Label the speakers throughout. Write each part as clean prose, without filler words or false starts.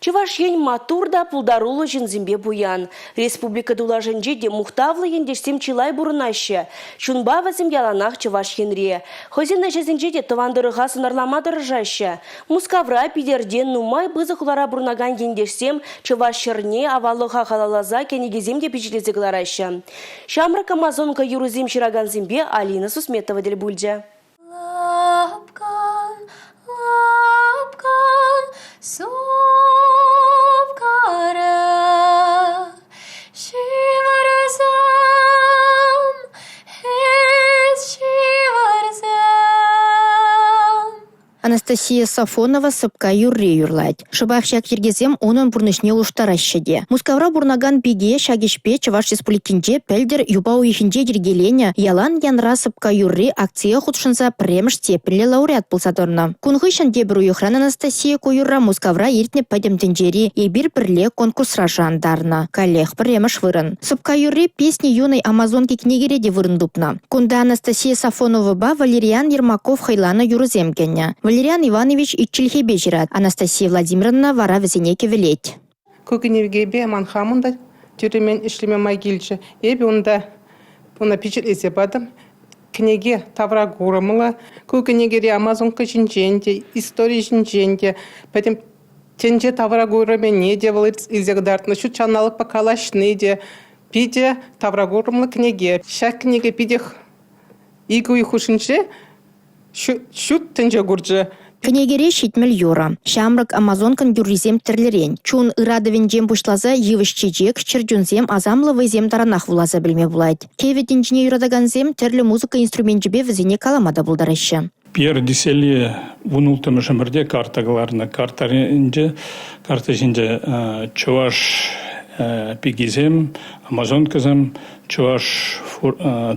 Speaker 1: Чӑваш Ен маттур та пултаруллӑ ҫынсемпе пуян. Республика тулашӗнче те мухтавлӑ ентешсем чылай пурӑнаҫҫӗ. Чунпа вӗсем яланах Чӑваш Енре. Хӑйсен ӗҫӗсенче те тӑван тӑрӑха сӑнарлама тӑрӑшаҫҫӗ. Мускавра, Питӗрте нумай пысӑк хулара пурӑнакан ентешсем чӑваш ҫӗрне аваллӑха халалласа кӗнекесем те пичетлесе кӑлараҫҫӗ. Ҫамрӑк амазонка юрӑсем ҫыракансемпе Алина Сусметова тӗл пулчӗ.
Speaker 2: Лапкан, лапкан, супкара, ҫывӑрсам, эс ҫывӑрсам.
Speaker 3: Анастасия Сафонова сӑпка юрри юрлать. Шӑпах ҫак йӗркесем унӑн пурнӑҫне улӑштараҫҫӗ те. Мускавра пурӑнакан пике ҫак ӗҫпе Чӑваш Республикинче пӗлтӗр юпа уйӑхӗнче йӗркеленӗ «Ялан янра сӑпка юрри» акцие хутшӑнса пӗрремӗш степеньлӗ лауреат пулса тӑнӑ. Кун хыҫҫӑн тепӗр уйӑхран Анастасия ку юрра Мускавра иртнӗ Пӗтӗм тӗнчери «Эпир пӗрле» конкурсра шӑрантарнӑ. Каллех пӗрремӗш вырӑн. Сӑпка юрри «Песни юной амазонки» кӗнекере те вырӑн тупнӑ. Кунта Анастасия Сафоновӑпа Валериан Ермаков хӑйланӑ юрӑсем кӗнӗ. Валериан Иванович ик чӗлхепе ҫырать, Анастасия Владимировна вара вӗсене кӗвӗлет.
Speaker 4: Ку кӗнекепе ман хамӑн та тӳрремӗн ӗҫлеме май килчӗ. Эпӗ унта ӑна пичетлесе патӑм. Кӗнеке тавра курӑмлӑ. Ку кӗнекере амазонка ҫинчен те, истори ҫинчен те, пӗтӗм тӗнче тавра курӑмӗне те вӑл илсе кӑтартнӑ. Ҫут ҫанталӑкпа калаҫни те питӗ тавракурӑмлӑ кӗнеке. Ҫак кӗнеке питех икӗ уйӑх хушшинче ҫут тӗнче курчӗ.
Speaker 3: Кӗнекере 70 юрӑ. Ҫамрӑк амазонкӑн юррисем тӗрлӗрен. Чун ыратӑвӗнчен пуҫласа йывӑҫ-чечек, чӗрчунсем, асамлӑ вӑйсем таранах вуласа пӗлме пулать. Кӗвӗ тӗнчине юратакансем тӗрлӗ музыка инструменчӗпе вӗсене калама та пултараҫҫӗ.
Speaker 5: Пьер Диселье 16-мӗш ӗмӗрте карта кӑларнӑ. Картаринче, карта ҫинче чӑваш пикисем, амазонкӑсем чӑваш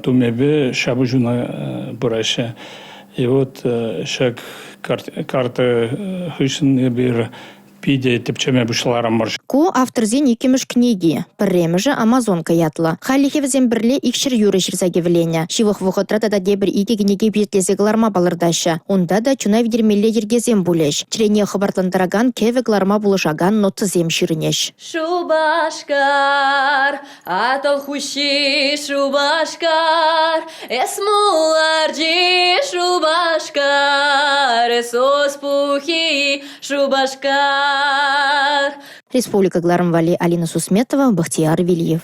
Speaker 5: тумӗпе ҫапӑҫуна пыраҫҫӗ. И вот ҫак карта хыҫҫӑн эпир питӗ тӗпчеме пуҫларӑмӑр.
Speaker 3: Ку авторсен иккӗмӗш кӗнеки. Пӗрремӗшӗ «Амазонка» ятлӑ. Хальлӗхе вӗсем пӗрле 200 юрӑ ҫырса кӗвӗленӗ. Ҫывӑх вӑхӑтра тата тепӗр икӗ кӗнеке пичетлесе кӑларма палӑртаҫҫӗ. Унта та чуна витермелле йӗркесем пулӗҫ. Чӗрене хӑпартлантаракан кӗвӗ кӑларма пулӑшакан нотӑсем ҫырӑнӗҫ.
Speaker 2: Шупашкар, Атӑл хуҫи Шупашкар, эс муларчи Шупашкар, эс оспухи Шупашкар.
Speaker 3: Республика кӑларӑм валли Алина Сусметова, Бахтияр Вильев.